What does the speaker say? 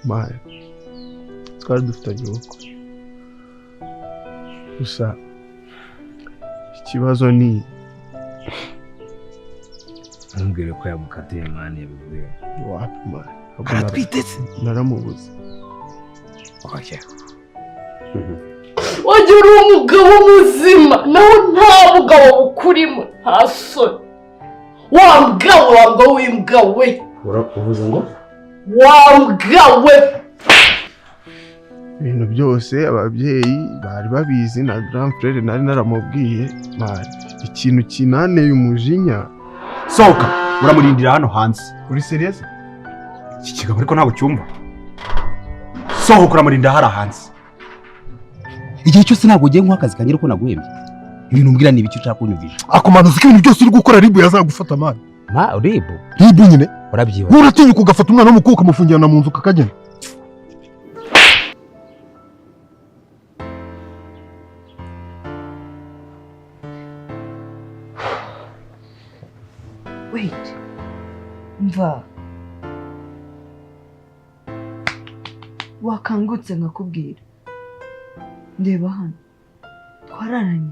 Man, twari dufitanye ubukwe. Gusa ikibazo ni ntumbwire ko yagukatiye man yabivuye. Wapi man? Aratwiteze. Naramubuze. Oya. Wajya uri umugabo muzima nawe nta bugabo bukurimo nta soni. Wa mugabo wa mugabo w'imbwa we. Uvuze ngo? Wa mbwa we. Ibintu byose ababyeyi bari babizi na grand frère nari naramubwiye man. Ikintu kinaneye umujinya. Sohoka uramurindira hano hanze. Uri serious? Iki kigabo ariko ntabwo cyumva. Sohoka uramurindira hara hanze. Igihe cyose ntabwo ugiye nkuha akazi kanjye ko naguhembye. Ibintu umbwira ni ibiki ushaka kunyumvisha? Akumanuza ko ibintu byose uri gukora ribu yazagufata man. Ma ribu? Ribu nyine. Urabyiba. Uratinyuka ugafata umwana w'umukobwa ukamufungirana mu nzu kakagenda. Wait. Mva. Wakangutse nkakubwira. Ndeba hano. Twararanye.